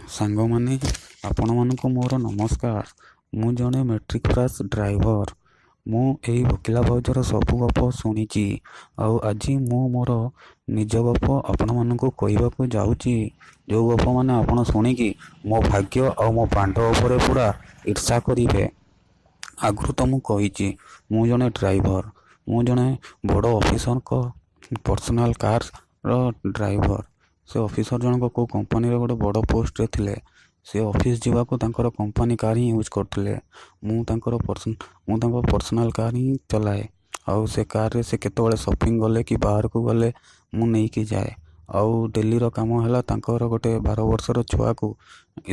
ସାଙ୍ଗମାନେ, ଆପଣମାନଙ୍କୁ ମୋର ନମସ୍କାର। ମୁଁ ଜଣେ ମେଟ୍ରିକ୍ ପାସ୍ ଡ୍ରାଇଭର। ମୁଁ ଏଇ ଭୋକିଲା ଭାଉଜର ସବୁ ଗପ ଶୁଣିଛି, ଆଉ ଆଜି ମୁଁ ମୋର ନିଜ ଗପ ଆପଣମାନଙ୍କୁ କହିବାକୁ ଯାଉଛି, ଯେଉଁ ଗପ ମାନେ ଆପଣ ଶୁଣିକି ମୋ ଭାଗ୍ୟ ଆଉ ମୋ ବାଣ୍ଡ ଉପରେ ପୁରା ଈର୍ଷା କରିବେ। ଆଗରୁ ତ ମୁଁ କହିଛି, ମୁଁ ଜଣେ ଡ୍ରାଇଭର। ମୁଁ ଜଣେ ବଡ଼ ଅଫିସରଙ୍କ ପର୍ସନାଲ୍ କାର୍ର ଡ୍ରାଇଭର। ସେ ଅଫିସର ଜଣକ କେଉଁ କମ୍ପାନୀର ଗୋଟେ ବଡ଼ ପୋଷ୍ଟରେ ଥିଲେ। ସେ ଅଫିସ୍ ଯିବାକୁ ତାଙ୍କର କମ୍ପାନୀ କାର୍ ହିଁ ୟୁଜ୍ କରୁଥିଲେ। ମୁଁ ତାଙ୍କର ମୁଁ ତାଙ୍କ ପର୍ସନାଲ୍ କାର୍ ହିଁ ଚଲାଏ, ଆଉ ସେ କାର୍ରେ ସେ କେତେବେଳେ ସପିଂ ଗଲେ କି ବାହାରକୁ ଗଲେ ମୁଁ ନେଇକି ଯାଏ। ଆଉ ଡେଲିର କାମ ହେଲା ତାଙ୍କର ଗୋଟେ 12 ବର୍ଷର ଛୁଆକୁ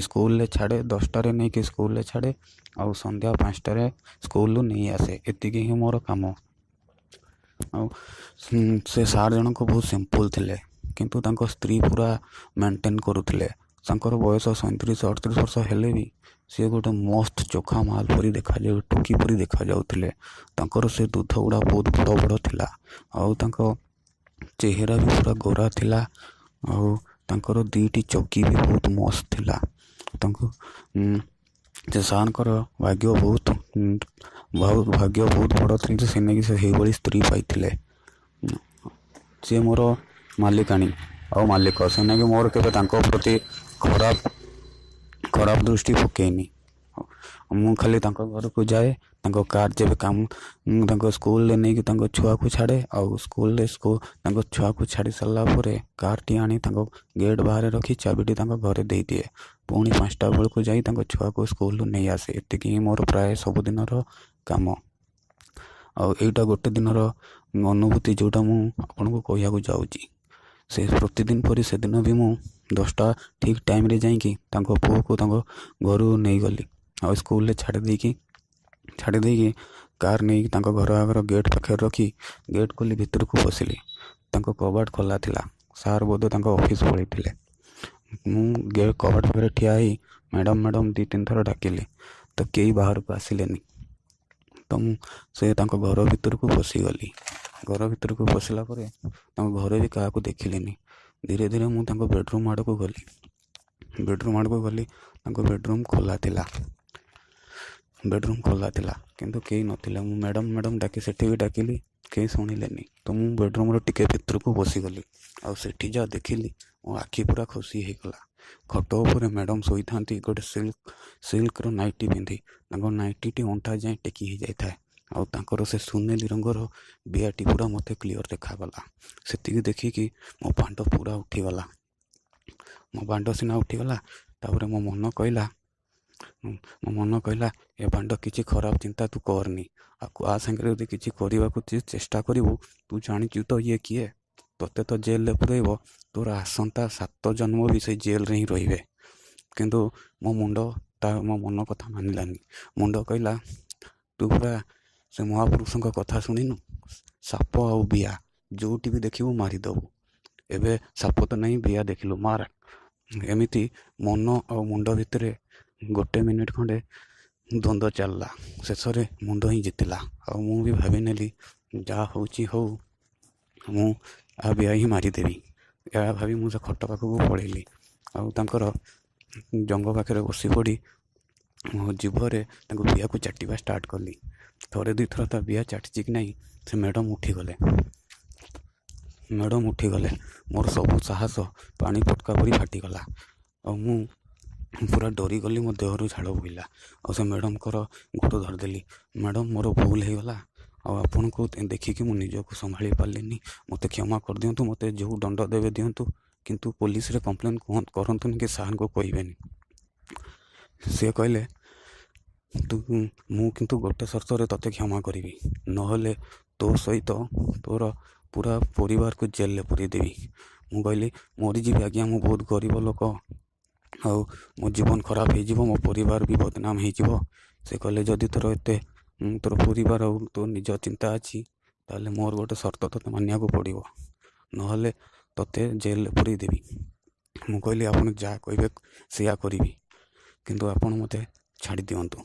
ସ୍କୁଲରେ ଛାଡ଼େ, 10ଟାରେ ନେଇକି ସ୍କୁଲରେ ଛାଡ଼େ ଆଉ ସନ୍ଧ୍ୟା 5ଟାରେ ସ୍କୁଲରୁ ନେଇ ଆସେ। ଏତିକି ହିଁ ମୋର କାମ। ଆଉ ସେ ସାର୍ ଜଣକ ବହୁତ ସିମ୍ପଲ୍ ଥିଲେ, କିନ୍ତୁ ତାଙ୍କ ସ୍ତ୍ରୀ ପୁରା ମେଣ୍ଟେନ୍ କରୁଥିଲେ। ତାଙ୍କର ବୟସ 37 38 ବର୍ଷ ହେଲେ ବି ସିଏ ଗୋଟେ ମସ୍ତ ଚୋଖା ମାଲ ପରି ଦେଖାଯାଉ, ଟୋକି ପରି ଦେଖାଯାଉଥିଲେ। ତାଙ୍କର ସେ ଦୁଧ ଗୁଡ଼ା ବହୁତ ବଡ଼ ବଡ଼ ଥିଲା, ଆଉ ତାଙ୍କ ଚେହେରା ବି ପୁରା ଗୋରା ଥିଲା, ଆଉ ତାଙ୍କର 2ଟି ଚକି ବି ବହୁତ ମସ୍ତ ଥିଲା। ତାଙ୍କୁ ସେ ସାର୍ଙ୍କର ଭାଗ୍ୟ ବହୁତ ଭାଗ୍ୟ ବହୁତ ବଡ଼ ଥିଲା ଯେ ସେ ନେଇକି ସେ ସେଇଭଳି ସ୍ତ୍ରୀ ପାଇଥିଲେ। ସିଏ ମୋର ମାଲିକାଣୀ ଆଉ ମାଲିକ, ସେ ନେଇକି ମୋର କେବେ ତାଙ୍କ ପ୍ରତି ଖରାପ ଦୃଷ୍ଟି ପକେଇନି। ମୁଁ ଖାଲି ତାଙ୍କ ଘରକୁ ଯାଏ, ତାଙ୍କ କାର୍ ଯେବେ କାମ, ତାଙ୍କ ସ୍କୁଲରେ ନେଇକି ତାଙ୍କ ଛୁଆକୁ ଛାଡ଼େ, ଆଉ ସ୍କୁଲରେ ତାଙ୍କ ଛୁଆକୁ ଛାଡ଼ି ସାରିଲା ପରେ କାର୍ଟି ଆଣି ତାଙ୍କ ଗେଟ୍ ବାହାରେ ରଖି ଚାବିଟି ତାଙ୍କ ଘରେ ଦେଇଦିଏ। ପୁଣି 5ଟା ବେଳକୁ ଯାଇ ତାଙ୍କ ଛୁଆକୁ ସ୍କୁଲରୁ ନେଇ ଆସେ। ଏତିକି ହିଁ ମୋର ପ୍ରାୟ ସବୁଦିନର କାମ। ଆଉ ଏଇଟା ଗୋଟେ ଦିନର ଅନୁଭୂତି ଯେଉଁଟା ମୁଁ ଆପଣଙ୍କୁ କହିବାକୁ ଯାଉଛି। ସେ ପ୍ରତିଦିନ ପରି ସେଦିନ ବି ମୁଁ 10ଟା ଠିକ୍ ଟାଇମ୍ରେ ଯାଇକି ତାଙ୍କ ପୁଅକୁ ତାଙ୍କ ଘରୁ ନେଇଗଲି, ଆଉ ସ୍କୁଲରେ ଛାଡ଼ି ଦେଇକି କାର୍ ନେଇକି ତାଙ୍କ ଘର ଆଗର ଗେଟ୍ ପାଖରେ ରଖି ଗେଟ୍ ଖୋଲି ଭିତରକୁ ପଶିଲି। ତାଙ୍କ କବାଟ ଖୋଲା ଥିଲା। ସାର୍ ବୋଧେ ତାଙ୍କ ଅଫିସ୍ ପଳେଇଥିଲେ। ମୁଁ ଗେଟ୍ କବାଟ ପାଖରେ ଠିଆ ହେଇ ମ୍ୟାଡ଼ାମ୍ ମ୍ୟାଡ଼ାମ୍ 2 3 ଥର ଡାକିଲି, ତ କେହି ବାହାରକୁ ଆସିଲେନି। ତ ମୁଁ ସେ ତାଙ୍କ ଘର ଭିତରକୁ ପଶିଗଲି। ଘର ଭିତରକୁ ପଶିଲା ପରେ ତାଙ୍କ ଘରେ ବି କାହାକୁ ଦେଖିଲିନି। ଧୀରେ ଧୀରେ ମୁଁ ତାଙ୍କ ବେଡ଼ରୁମ୍ ଆଡ଼କୁ ଗଲି। ବେଡ଼ରୁମ୍ ଆଡ଼କୁ ଗଲି, ତାଙ୍କ ବେଡ଼ରୁମ୍ ଖୋଲା ଥିଲା। ବେଡ଼ରୁମ୍ ଖୋଲା ଥିଲା, କିନ୍ତୁ କେହି ନଥିଲେ। ମୁଁ ମ୍ୟାଡ଼ାମ୍ ମ୍ୟାଡ଼ାମ୍ ଡାକି ସେଠି ବି ଡାକିଲି, କେହି ଶୁଣିଲେନି। ତ ମୁଁ ବେଡ଼ରୁମ୍ର ଟିକେ ଭିତରକୁ ପଶିଗଲି, ଆଉ ସେଠି ଯାହା ଦେଖିଲି ମୋ ଆଖି ପୁରା ଖୁସି ହେଇଗଲା। ଖଟ ଉପରେ ମ୍ୟାଡ଼ାମ୍ ଶୋଇଥାନ୍ତି ଗୋଟେ ସିଲ୍କର ନାଇଟି ପିନ୍ଧି। ତାଙ୍କ ନାଇଟିଟି ଅଣ୍ଟା ଯାଏଁ ଟେକି ହେଇଯାଇଥାଏ, ଆଉ ତାଙ୍କର ସେ ସୁନେଲି ରଙ୍ଗର ବିଆଟି ପୁରା ମୋତେ କ୍ଲିଅର୍ ଦେଖାଗଲା। ସେତିକି ଦେଖିକି ମୋ ବାଣ୍ଡ ପୁରା ଉଠିଗଲା। ମୋ ବାଣ୍ଡ ସିନା ଉଠିଗଲା, ତାପରେ ମୋ ମନ କହିଲା, ଏ ବାଣ୍ଡ, କିଛି ଖରାପ ଚିନ୍ତା ତୁ କରନି। ଆଉ ଆ ସାଙ୍ଗରେ ଯଦି କିଛି କରିବାକୁ ଚେଷ୍ଟା କରିବୁ, ତୁ ଜାଣିଛୁ ତ ଇଏ କିଏ, ତୋତେ ତ ଜେଲରେ ପୁରେଇବ, ତୋର ଆସନ୍ତା 7 ଜନ୍ମ ବି ସେଇ ଜେଲରେ ହିଁ ରହିବେ। କିନ୍ତୁ ମୋ ମୁଣ୍ଡ ତା ମୋ ମନ କଥା ମାନିଲାନି। ମୁଣ୍ଡ କହିଲା, ତୁ ପୁରା ସେ ମହାପୁରୁଷଙ୍କ କଥା ଶୁଣିନୁ? ସାପ ଆଉ ବିଆ ଯେଉଁଠି ବି ଦେଖିବୁ ମାରିଦେବୁ। ଏବେ ସାପ ତ ନାହିଁ, ବିଆ ଦେଖିଲୁ, ମାର। ଏମିତି ମନ ଆଉ ମୁଣ୍ଡ ଭିତରେ ଗୋଟେ ମିନିଟ୍ ଖଣ୍ଡେ ଦ୍ୱନ୍ଦ୍ୱ ଚାଲିଲା। ଶେଷରେ ମୁଣ୍ଡ ହିଁ ଜିତିଲା, ଆଉ ମୁଁ ବି ଭାବିନେଲି, ଯାହା ହେଉଛି ହଉ, ମୁଁ ଆ ବିଆ ହିଁ ମାରିଦେବି। ଏହା ଭାବି ମୁଁ ସେ ଖଟ ପାଖକୁ ପଳେଇଲି, ଆଉ ତାଙ୍କର ଜଙ୍ଘ ପାଖରେ ବସି ପଡ଼ି ମୋ ଜିଭରେ ତାଙ୍କ ବିଆକୁ ଚାଟିବା ଷ୍ଟାର୍ଟ କଲି। ଥରେ ଦୁଇଥର ତା ବିଆ ଚାଟିଛି କି ନାହିଁ, ସେ ମ୍ୟାଡ଼ାମ୍ ଉଠିଗଲେ। ମ୍ୟାଡ଼ାମ୍ ଉଠିଗଲେ। ମୋର ସବୁ ସାହସ ପାଣି ଫୋଟକା ପରି ଫାଟିଗଲା, ଆଉ ମୁଁ ପୁରା ଡରିଗଲି। ମୋ ଦେହରୁ ଝାଳ ବୋହିଲା, ଆଉ ସେ ମ୍ୟାଡ଼ାମ୍ଙ୍କର ଗୋଡ଼ ଧରିଦେଲି। ମ୍ୟାଡ଼ାମ୍, ମୋର ଭୁଲ ହେଇଗଲା, ଆଉ ଆପଣଙ୍କୁ ଦେଖିକି ମୁଁ ନିଜକୁ ସମ୍ଭାଳି ପାରିଲିନି। ମୋତେ କ୍ଷମା କରିଦିଅନ୍ତୁ। ମୋତେ ଯେଉଁ ଦଣ୍ଡ ଦେବେ ଦିଅନ୍ତୁ, କିନ୍ତୁ ପୋଲିସରେ କମ୍ପ୍ଲେନ୍ କରନ୍ତୁନି କି ସାର୍ଙ୍କୁ କହିବେନି। ସିଏ କହିଲେ, ତୁ ମୁଁ କିନ୍ତୁ ଗୋଟେ ସର୍ତ୍ତରେ ତୋତେ କ୍ଷମା କରିବି, ନହେଲେ ତୋ ସହିତ ତୋର ପୁରା ପରିବାରକୁ ଜେଲରେ ପୁରେଇଦେବି। ମୁଁ କହିଲି, ମରିଯିବି ଆଜ୍ଞା, ମୁଁ ବହୁତ ଗରିବ ଲୋକ, ଆଉ ମୋ ଜୀବନ ଖରାପ ହେଇଯିବ, ମୋ ପରିବାର ବି ବଦନାମ ହେଇଯିବ। ସେ କହିଲେ, ଯଦି ତୋର ଏତେ ତୋର ପରିବାର ଆଉ ତୋ ନିଜ ଚିନ୍ତା ଅଛି, ତାହେଲେ ମୋର ଗୋଟେ ସର୍ତ୍ତ ତୋତେ ମାନିବାକୁ ପଡ଼ିବ, ନହେଲେ ତୋତେ ଜେଲରେ ପୁରେଇଦେବି। ମୁଁ କହିଲି, ଆପଣ ଯାହା କହିବେ ସେଇଆ କରିବି, କିନ୍ତୁ ଆପଣ ମୋତେ ଛାଡ଼ି ଦିଅନ୍ତୁ।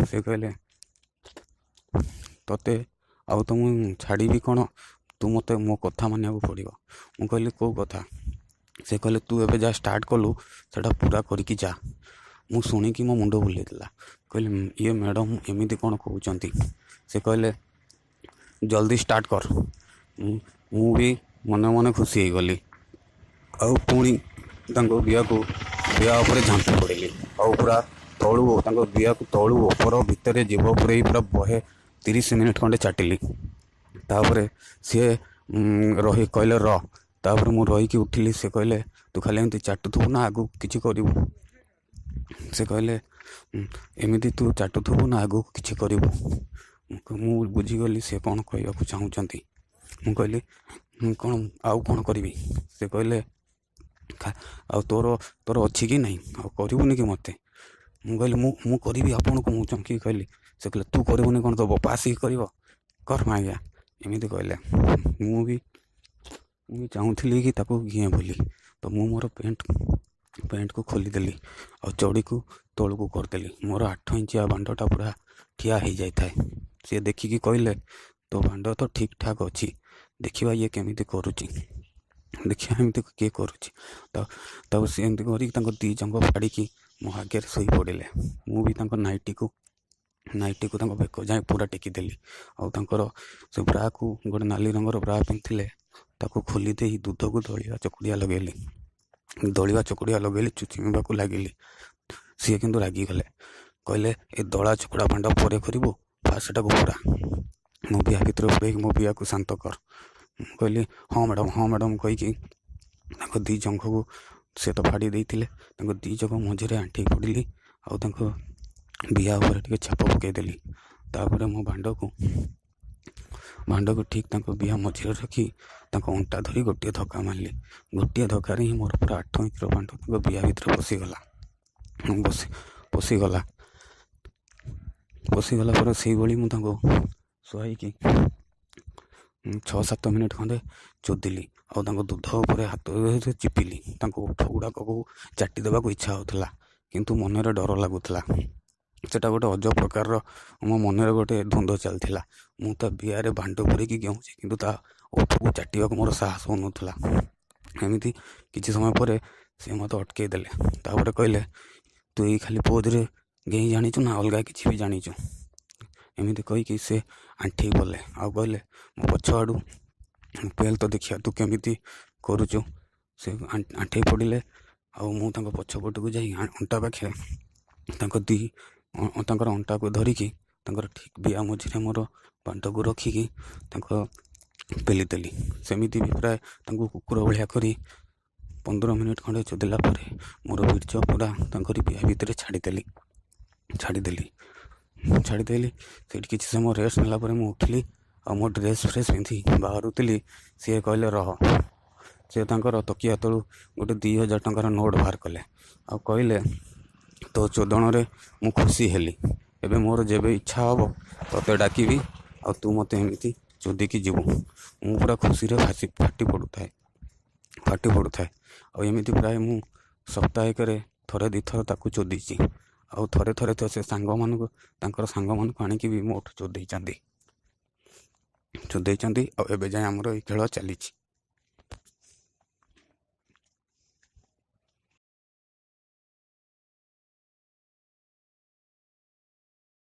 ସେ କହିଲେ, ତୋତେ ଆଉ ତ ମୁଁ ଛାଡ଼ିବି କ'ଣ, ତୁ ମୋତେ ମୋ କଥା ମାନିବାକୁ ପଡ଼ିବ। ମୁଁ କହିଲି, କେଉଁ କଥା? ସେ କହିଲେ, ତୁ ଏବେ ଯାହା ଷ୍ଟାର୍ଟ କଲୁ ସେଇଟା ପୁରା କରିକି ଯା। ମୁଁ ଶୁଣିକି ମୋ ମୁଣ୍ଡ ବୁଲେଇଦେଲା। କହିଲି, ଇଏ ମ୍ୟାଡ଼ାମ୍ ଏମିତି କ'ଣ କହୁଛନ୍ତି? ସେ କହିଲେ, ଜଲ୍ଦି ଷ୍ଟାର୍ଟ କର। ମୁଁ ବି ମନେ ମନେ ଖୁସି ହେଇଗଲି ଆଉ ପୁଣି ତାଙ୍କ ବିଆକୁ ବିଆ ଉପରେ ଝାମ୍ପି ପଡ଼ିଲି ଆଉ ପୁରା ତଳୁ ତାଙ୍କ ବିଆକୁ ତଳୁ ଉପର ଭିତରେ ଜିଭ ପୂରେଇ ପୁରା ବହେ 30 ମିନିଟ୍ ଖଣ୍ଡେ ଚାଟିଲି। ତାପରେ ସିଏ ରହି କହିଲେ, ରହ। ତାପରେ ମୁଁ ରହିକି ଉଠିଲି। ସେ କହିଲେ, ତୁ ଖାଲି ଏମିତି ଚାଟୁଥିବୁ ନା ଆଗକୁ କିଛି କରିବୁ? ସେ କହିଲେ, ଏମିତି ତୁ ଚାଟୁଥିବୁ ନା ଆଗକୁ କିଛି କରିବୁ? ମୁଁ ବୁଝିଗଲି ସେ କ'ଣ କହିବାକୁ ଚାହୁଁଛନ୍ତି। ମୁଁ କହିଲି, କ'ଣ ଆଉ କ'ଣ କରିବି? ସେ କହିଲେ, ଆଉ ତୋର ଅଛି କି ନାହିଁ, ଆଉ କରିବୁନି କି ମୋତେ? ମୁଁ କହିଲି, ମୁଁ କରିବି ଆପଣଙ୍କୁ? ମୁଁ ଚମକିକି କହିଲି। ସେ କହିଲେ, ତୁ କରିବୁନି କ'ଣ ତୋ ବାପା ଆସିକି କରିବ? କର ମାଗିଆ। ଏମିତି କହିଲେ। ମୁଁ ବି ଚାହୁଁଥିଲି କି ତାକୁ ଘିଏଁ ବୋଲି। ତ ମୁଁ ମୋର ପ୍ୟାଣ୍ଟକୁ ଖୋଲିଦେଲି ଆଉ ଚଡ଼ିକୁ ତଳକୁ କରିଦେଲି। ମୋର 8 ଇଞ୍ଚିଆ ବାଣ୍ଡଟା ପୁରା ଠିଆ ହେଇଯାଇଥାଏ। ସିଏ ଦେଖିକି କହିଲେ, ତୋ ବାଣ୍ଡ ତ ଠିକ୍ ଠାକ୍ ଅଛି, ଦେଖିବା ଇଏ କେମିତି କରୁଛି, ଦେଖିବା ଏମିତି କିଏ କରୁଛି। ତ ତାପରେ ସିଏ ଏମିତି କରିକି ତାଙ୍କ ଦୁଇ ଜଙ୍ଘ ଫାଡ଼ିକି ମୋ ଆଗରେ ଶୋଇପଡ଼ିଲେ। ମୁଁ ବି ତାଙ୍କ ନାଇଟିକୁ ତାଙ୍କ ବେକ ଯାଏଁ ପୁରା ଟେକିଦେଲି ଆଉ ତାଙ୍କର ସେ ବ୍ରାକୁ, ଗୋଟେ ନାଲି ରଙ୍ଗର ବ୍ରା ପିନ୍ଧିଥିଲେ, ତାକୁ ଖୋଲି ଦେଇ ଦୁଧକୁ ଦଳିବା ଚକୁଡ଼ିଆ ଲଗେଇଲି, ଦଳିବା ଚକୁଡ଼ିଆ ଲଗେଇଲି, ଚୁଚିମିବାକୁ ଲାଗିଲି। ସିଏ କିନ୍ତୁ ରାଗିଗଲେ। କହିଲେ, ଏ ଦଳା ଚକୁଡ଼ା ଭାଣ୍ଡ ପରେ କରିବୁ, ଫାଷ୍ଟ ସେଟାକୁ ପୁରା ମୋ ବିଆ ଭିତରେ ପୁରେଇକି ମୋ ବିଆକୁ ଶାନ୍ତ କର। ମୁଁ କହିଲି, ହଁ ମ୍ୟାଡ଼ାମ୍, ହଁ ମ୍ୟାଡ଼ାମ୍ କହିକି ତାଙ୍କ ଦୁଇ ଜଙ୍ଘକୁ, ସେ ତ ଫାଡ଼ି ଦେଇଥିଲେ, ତାଙ୍କ ଦୁଇ ଜଙ୍ଘ ମଝିରେ ଆଣ୍ଠେଇ ପଡ଼ିଲି ଆଉ ତାଙ୍କ ବିଆ ଉପରେ ଟିକେ ଛାପ ପକାଇଦେଲି। ତାପରେ ମୋ ଭାଣ୍ଡକୁ ଠିକ୍ ତାଙ୍କ ବିଆ ମଝିରେ ରଖି ତାଙ୍କ ଅଣ୍ଟା ଧରି ଗୋଟିଏ ଧକ୍କା ମାରିଲି। ଗୋଟିଏ ଧକ୍କାରେ ହିଁ ମୋର ପୁରା 8 ଇଞ୍ଚର ଭାଣ୍ଡ ତାଙ୍କ ବିଆ ଭିତରେ ପଶିଗଲା। ପଶିଗଲା। ପଶିଗଲା ପରେ ସେଇଭଳି ମୁଁ ତାଙ୍କୁ ଶୁଆଇକି 6-7 ମିନିଟ୍ ଖଣ୍ଡେ ଚୋଦିଲି ଆଉ ତାଙ୍କ ଦୁଧ ଉପରେ ହାତ ଚିପିଲି। ତାଙ୍କ ଓଠ ଗୁଡ଼ାକକୁ ଚାଟି ଦେବାକୁ ଇଚ୍ଛା ହେଉଥିଲା, କିନ୍ତୁ ମନରେ ଡର ଲାଗୁଥିଲା। ସେଟା ଗୋଟେ ଅଜବ ପ୍ରକାରର ମୋ ମନରେ ଗୋଟେ ଦ୍ୱନ୍ଦ୍ୱ ଚାଲିଥିଲା। ମୁଁ ତା ବିଆରେ ଭାଣ୍ଡ ପୂରେଇକି ଗେହୁଁଛି, କିନ୍ତୁ ତା ଓଠକୁ ଚାଟିବାକୁ ମୋର ସାହସ ହେଉନଥିଲା। ଏମିତି କିଛି ସମୟ ପରେ ସେ ମୋତେ ଅଟକେଇ ଦେଲେ। ତାପରେ କହିଲେ, ତୁ ଏଇ ଖାଲି ପୋଜରେ ଗେହିଁ ଜାଣିଛୁ ନା ଅଲଗା କିଛି ବି ଜାଣିଛୁ? ଏମିତି କହିକି ସେ ଆଣ୍ଠେଇ ପଡ଼ିଲେ ଆଉ କହିଲେ, ମୋ ପଛ ଆଡ଼ୁ ପେଲ ତ, ଦେଖିବା ତୁ କେମିତି କରୁଛୁ। ସେ ଆଣ୍ଠେଇ ପଡ଼ିଲେ ଆଉ ମୁଁ ତାଙ୍କ ପଛପଟକୁ ଯାଇ ଅଣ୍ଟା ପାଖରେ ତାଙ୍କ ଦି ତାଙ୍କର ଅଣ୍ଟାକୁ ଧରିକି ତାଙ୍କର ଠିକ୍ ବିଆ ମଝିରେ ମୋର ବାଣ୍ଟକୁ ରଖିକି ତାଙ୍କ ପେଲିଦେଲି। ସେମିତି ବି ପ୍ରାୟ ତାଙ୍କୁ କୁକୁର ଭଳିଆ କରି 15 ମିନିଟ୍ ଖଣ୍ଡେ ଚୋଦିଲା ପରେ ମୋର ବୀର୍ଯ୍ୟ ପୁରା ତାଙ୍କରି ବିଆ ଭିତରେ ଛାଡ଼ିଦେଲି, ଛାଡ଼ିଦେଲି, ଛାଡ଼ିଦେଲି। ସେଇଠି କିଛି ସମୟ ରେଷ୍ଟ ନେଲା ପରେ ମୁଁ ଉଠିଲି ଆଉ ମୋ ଡ୍ରେସ୍ ଫ୍ରେସ୍ ପିନ୍ଧି ବାହାରୁଥିଲି। ସିଏ କହିଲେ, ରହ। ସେ ତାଙ୍କର ତକିଆ ତଳୁ ଗୋଟେ 2000 ଟଙ୍କାର ନୋଟ୍ ବାହାର କଲେ ଆଉ କହିଲେ, ତୋ ଚୋଦଣରେ ମୁଁ ଖୁସି ହେଲି। ଏବେ ମୋର ଯେବେ ଇଚ୍ଛା ହେବ ତୋତେ ଡାକିବି ଆଉ ତୁ ମୋତେ ଏମିତି ଚୋଦିକି ଯିବୁ। ମୁଁ ପୁରା ଖୁସିରେ ଫାସି ଫାଟି ପଡ଼ୁଥାଏ, ଫାଟି ପଡ଼ୁଥାଏ। ଆଉ ଏମିତି ପ୍ରାୟ ମୁଁ ସପ୍ତାହକରେ ଥରେ ଦୁଇଥର ତାକୁ ଚୋଦିଛି ଆଉ ଥରେ ଥରେ ତ ସେ ସାଙ୍ଗମାନଙ୍କୁ, ତାଙ୍କର ସାଙ୍ଗମାନଙ୍କୁ ଆଣିକି ବି ମୋଠୁ ଚୋଦେଇଛନ୍ତି, ଚୋଦେଇଛନ୍ତି। ଆଉ ଏବେ ଯାଏଁ ଆମର ଏଇ ଖେଳ ଚାଲିଛି।